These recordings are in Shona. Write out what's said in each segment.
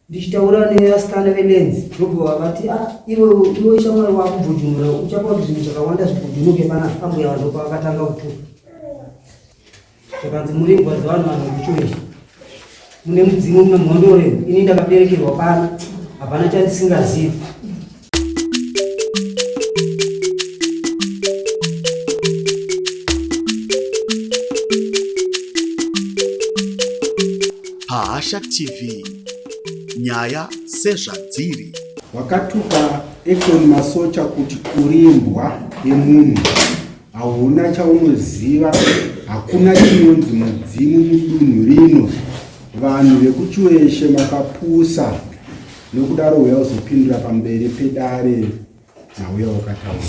Ndichitaura nevasikana velenzi ndobva vati ah, iwe iwe shamwari wakubvujunura uchapa kuti zvinhu zvakawanda zvibvujunuke panapa. Ambuya vanhu pavakatanga kutuka zvakanzi muri mbwa dzevanhu vanhu kuchiweshe mune mudzimu mune mhondoro ini ndakaberekerwa pano hapana chandisingazivi. Pahasha TV nyaya sezvadziri. Wakatuka Ecton Masocha kuti uri imbwa yemunhu, hauna chaunoziva, hakuna chinonzi mudzimu mudunhu rino. Vanhu vekuChiweshe makapusa, nokudaro huya uzopindura pamberi pedare nhau yawakataura.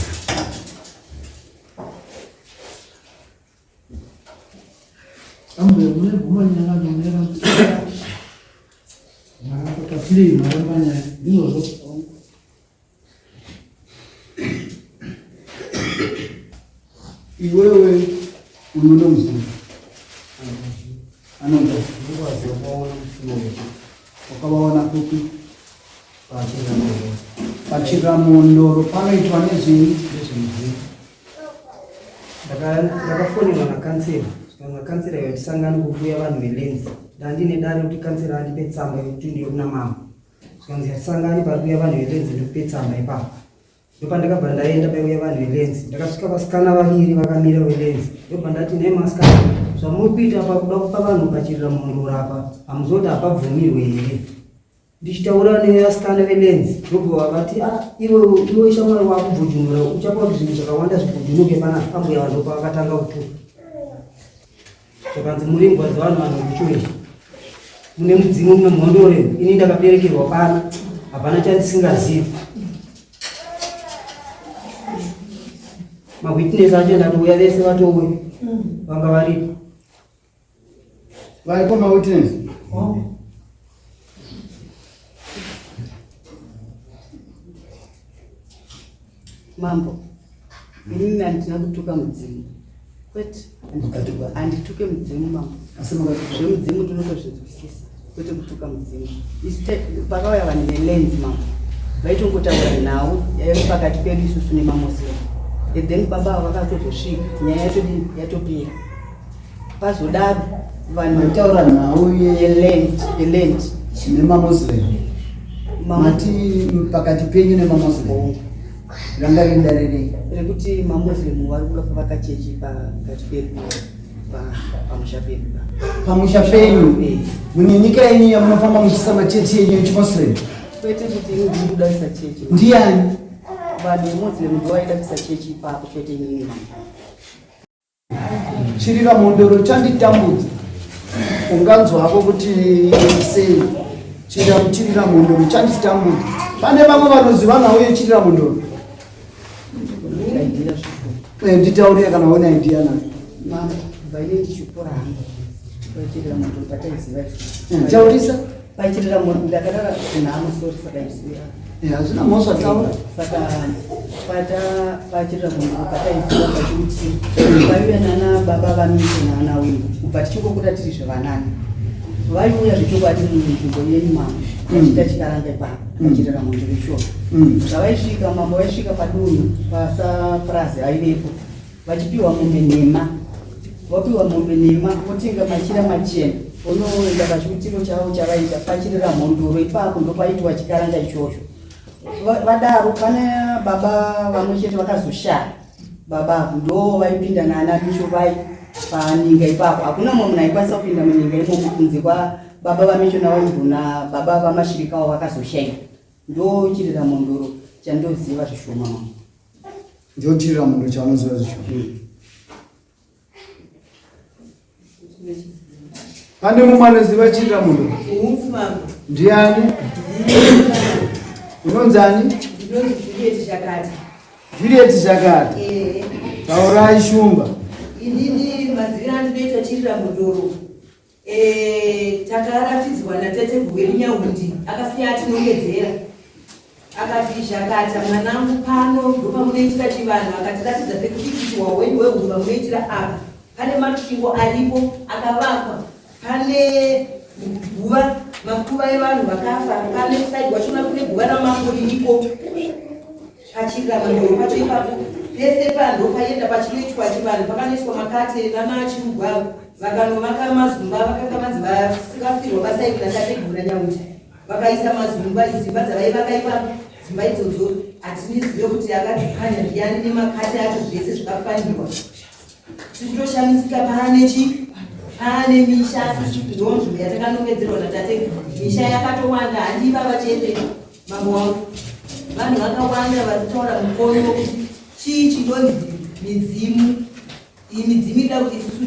Ambuya mune guma nyanga nyanga Maramba maramba nyaya ndizvozvo. Iwewe uyu unomuziva anonzi wakavaona kupi? Pachiramondoro panoitwa nezvei? Ndakafonerwa nakansela zvikanzi nakansela iyo tisangane kukuya vanhu velenzi ndandine dare kuti kansela andipe tsamba yekuti ndiye kuna mama zvikanzi hatisangani pari kuuya vanhu velenzi ndikupe tsamba ipapo ndopandakabva ndaenda paiuya vanhu velenzi ndakasvika vasikana vaviri vakamira velenzi ndobva ndati nhai masikana zvamuri kuita apa kuda kupa vanhu pachirira mhondoro apa hamuzoti hapabvumirwe here Ndichitaura nevasikana velenzi ndobva vati ah, iwe iwe shamwari wakubvujunura uchapa kuti zvinhu zvakawanda zvibvujunuke panapa. Ambuya vanhu pavakatanga kutuka zvakanzi muri mbwa dzevanhu vanhu kuchiweshe mune mudzimu mune mhondoro ini ndakaberekerwa pano hapana chandisingazivi mawitness acho ndatouya vese vatouya vanga varipo Variko mawitness? Oh. Mambo, inini handina kutuka mudzimu. Kwete, handituke mudzimu mambo. Zvemudzimu ndinotozvinzwisisa, kwete kutuka mudzimu. Isu pakauya vanhu velands mambo, vaitongotaura nhau yaive pakati pedu isusu nemamuslim. And then baba ava vakatozosvika, nyaya yatodini yatopera. Pazodaro vanhu vaitaura nhau yeland yeland nemamuslim mati pakati penyu nemamuslim ranga riri dare rei rekuti mamuslim vari kuda kuvaka chechi pakati pedu pamusha pedu pamusha penyu eh. mune nyika yenyu yamunofamba muchisa machechi yenyu echimuslim kwete kuti ini ndiri kuda kuisa chechi ndiani vanhu vemuslim ndovaida kuisa chechi ipapo kwete inini Chirira mhondoro chanditambudza. Unganzwa hako kuti sei chirira chirira mhondoro chanditambudza. Pane vamwe vanoziva nhau yechirira mhondoro. Eh, nditaurire kana une idea nayo. Mama, vaine ndichikura hangu. Paichirira mhondoro pataiziva isu. Eh, taurisa. Paichirira mhondoro ndakarara kunhamo sorry saka isu. Eh, hazvina mhosva taura. Saka pata pachirira mhondoro pataiziva pachiutiro. Paiuya nana baba vaMiso nana Wingo. Kubva tichingokura tiri zvevanana. Vaiuya zvechokwadi munzvimbo yenyu mama. Vachiita chikaranga ipapo. Pachirira mhondoro ichona. Zvavaisvika mambo vaisvika padunhu pasapurazi aivepo. Vachipiwa mombe nhema. Vapiwa mombe nhema votenga machira machena vonoenda pachiutiro chavo chavaita pachirira mhondoro ipapo ndopaitwa chikaranga ichocho. Vadaro pane baba vamwe chete vakazoshaya baba avo ndo vaipinda naana Micho vai paninga ipapo. Hakuna mumwe munhu aikwanisa kupinda muninga imomo kunze kwa baba vaMicho naVaImbo nababa vaMashirikawo vakazoshaya. Ndo chirira mhondoro chandoziva zvishoma mama. Ndochirira mhondoro chaunoziva zvishoma. Pane mumwe anoziva chirira mhondoro? Ndiani? Unonzani? Juliet Zhakata. Juliet Zhakata. Eh. Taurai Shumba. Inini maziviro andinoita chirira mhondoro. Eh, takaratidzwa natateguru wedu Nyahundi akasiya atinongedzera akati Zhakata mwanangu pano ndopamunoitira chivanhu akatiratidza pekuti ichihwa hwenyu hwehumba munoitira apa pane masvingo aripo akavakwa pane guva Makuva evanhu vakafa pane kusaidi kwachona kune guva ramambo ririko pachiriramandoro pacho ipapo pese pando paienda pachinoitwa chivanhu pakanoiswa makate nanachiugwa vakanovaka mazumba vakanga vanzi vasirwa basa iri natateguru nanyauti vakaisa mazumba dzimba dzavaivaka ipapo dzimba idzodzo hatinizive kuti akadzipwanya ndiyani nemakate acho zvese zvakapwanyiwa Tichitoshamisika pane chi pane misha asi ndonzvimbo yatakanongedzerwa natate misha yakatowanda handi ivava chete mambo wangu vanhu vakawanda vari kutaura mukono wekuti chii chinonzi midzimu iyi midzimu ida kuti isusu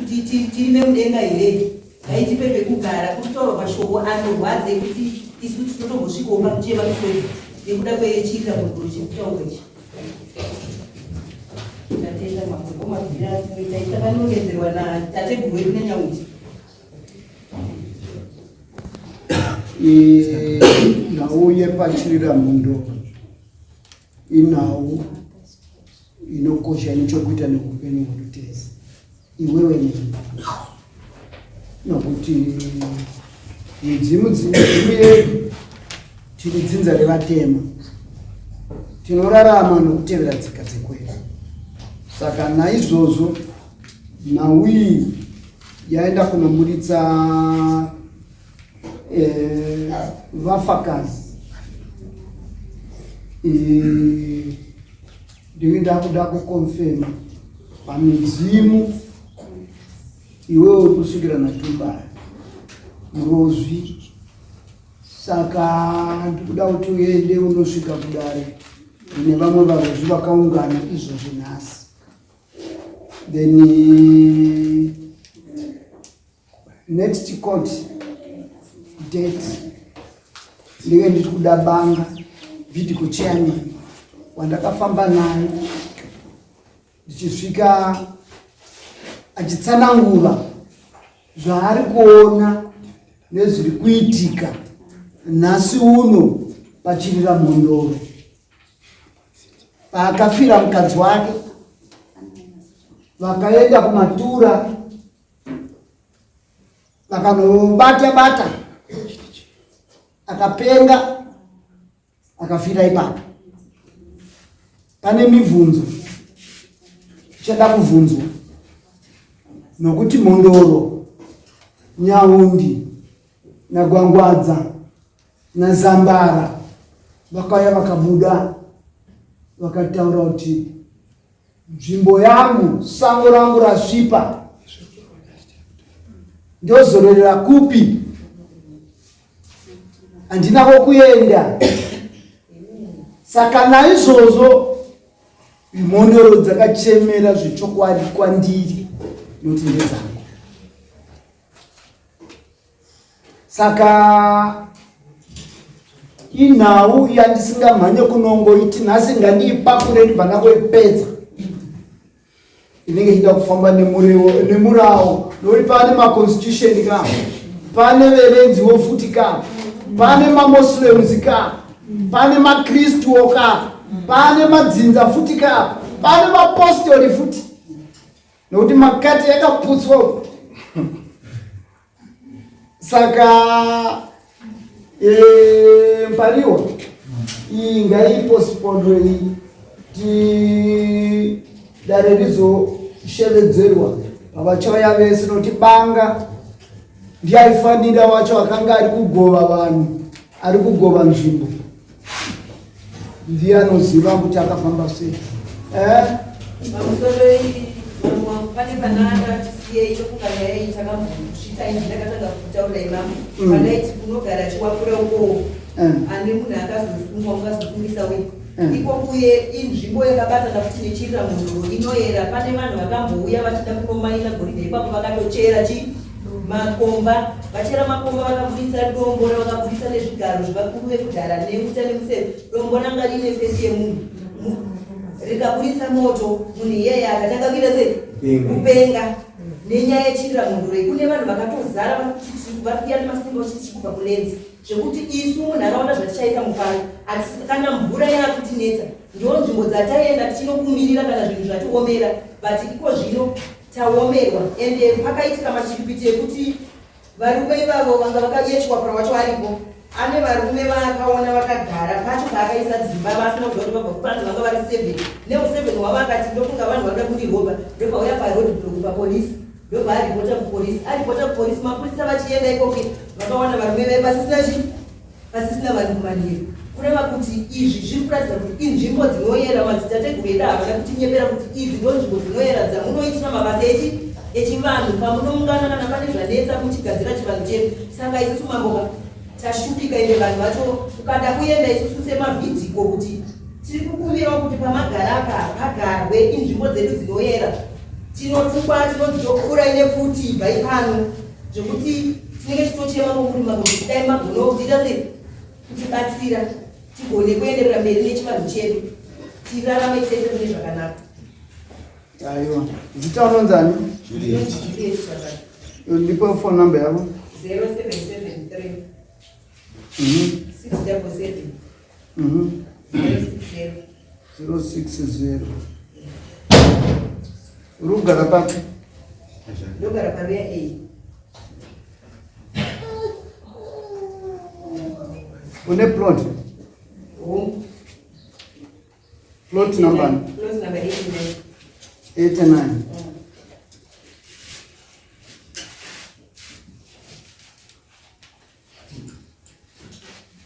tirime mudenga here ngaitipe pekugara kutaurwa mashoko anorwadza ekuti isu tinotombosvikawo pakuchema misodzi nekuda kwechiita murikuru chekutaurwa ichi Tatenda mambo mabvira atinoita takanongedzerwa natateguru wedu nenyauti. Nhau yepachirira mundoro inhau inokosha ine chokuita neupenyu hwedu tese iwewe neni nokuti midzimu midzimu yedu tiri dzinza revatema tinorarama nokutevera tsika dzekwedu saka naizvozvo nhau iyi yaenda kunoburitsa eh, vafakazi eh, ndini ndakuda kukonfema pamidzimu iwewe uri kusvikira natumbara murozvi saka ndikuda kuti uende unosvika kudare rine vamwe varozvi vakaungana izvozvi nhasi then next court date ndinge ndiri kuda banga video chairman wandakafamba naye ndichisvika achitsanangura zvaari kuona nezviri kuitika nhasi uno pachirira mhondoro paakafira mukadzi wake vakaenda kumatura vakanobata bata akapenga akafira ipapo pane mibvunzo ichada kuvhunzwa nokuti mhondoro nyaundi nagwangwadza nazambara vakauya vakabuda vakataura kuti nzvimbo yangu sango rangu rasvipa ndozororera kupi handina kokuenda saka naizvozvo mhondoro dzakachemera zvechokwadi kwandiri nokuti ndedzangu saka inhau yandisingamhanye kunongoiti nhasi ngandiipakure ndibva ndangoipedza inenge ichida kufamba nemurawo nokuti pane maconstitution ka pane verenziwo futi ka pane mamoslems ka pane makristuwo ka pane madzinza futi ka pane mapostori futi nokuti makati yakaputswa saka e, mpariwa iyi ngaiposipondwe iyi ti dare rizoshevedzerwa pavachauya vese nokuti banga ndiye aifanira wacho akanga ari kugova vanhu ari kugova nzvimbo ndiye anoziva kuti akafamba sei eh? Pamusoro pane pananga tisiyei tofunga nyaya iyi takambosvitsa ini ndakatanga kutaura imamo mm. pandaiti kunogara chiwakura ukoo mm. ane munhu akazosungwa ungazosungisa wei mm. iko kuye inzvimbo yakabatana futi nechirira mhondoro inoyera pane vanhu vakambouya vachida kunomaina goridhe ipapo vakatochera chi makomba vachera makomba vakabuditsa dombo ravakabuditsa nezvigaro zvevakuru vekudhara neuta nemuseve dombo ranga riine fesi yemunhu rikaburitsa moto munhu iyeye akatanga kuita sei kupenga nenyaya yechirira mhondoro iyi kune vanhu vakatozara varikuya nemasimba vachiti tiri kubva kulenzi zvekuti isu munharaunda zvatichaisa mufaro kana mvura yakutinetsa ndo nzvimbo dzataienda tichinokumbirira kana zvinhu zvatiomera but iko zvino taomerwa ende pakaitika mashiripiti ekuti. Varume ivavo vanga vakayechwa pra wacho aripo. Ane varume vaakaona vakagara pacho paakaisa dzimba vasina kuziva kuti vabva kupanzi vanga vari 7. Neu 7 wavo akati ndofunga vanhu varikuda kundirobha ndobva uya paroad block papolisi ndobva aripota kupolisi aripota kupolisi mapurisa vachienda ikoko vakawana varume vaye pasisina chii pasisina vanhu kumanheru kureva kuti izvi zviri kuratidza kuti inzvimbo dzinoyera madzitateguru edu havana kutinyepera kuti idzi ndo nzvimbo dzinoyera dzamunoitira mabasa echi echivanhu pamunoungana kana pane zvanetsa muchigadzira chivanhu chedu saka isusu mamboka tashupika ende vanhu vacho ukada kuenda isusu semavhidhiko kuti tiri kukumbirawo kuti pamagara apa pagarwe inzvimbo dzedu dzinoyera tinotukwa tinonzi tokura ine pfuti ibvai pano zvekuti tinenge titochema kwomuri mambo kuti dai magonawo kutiita sei kutibatsira tigone kuenderera mberi nechivanhu chedu tirarame tese mune zvakanaka. Aiwa, zita unonzani? Ndinonzi Juliet Chakata. Ndipo phone number yako? 0773 677 060. 060. Uri kugara papi? Ndogara paruya A. Une plot? Hongu. Plot number? Plot number 89. 89.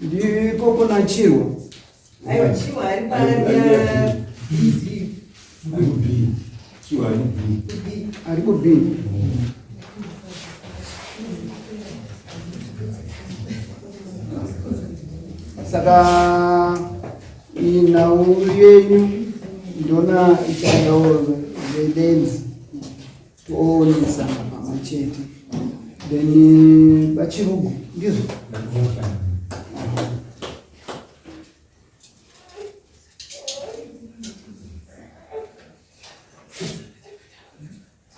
Ndiko kuna Chirwa. Aiwa, Chirwa ari pa B. Ari ku B. Chirwa ari B. B. Ari ku B. Saka nhau yenyu ndona ichadawo velands toonesana pamwe chete then vachirugu ndizvo.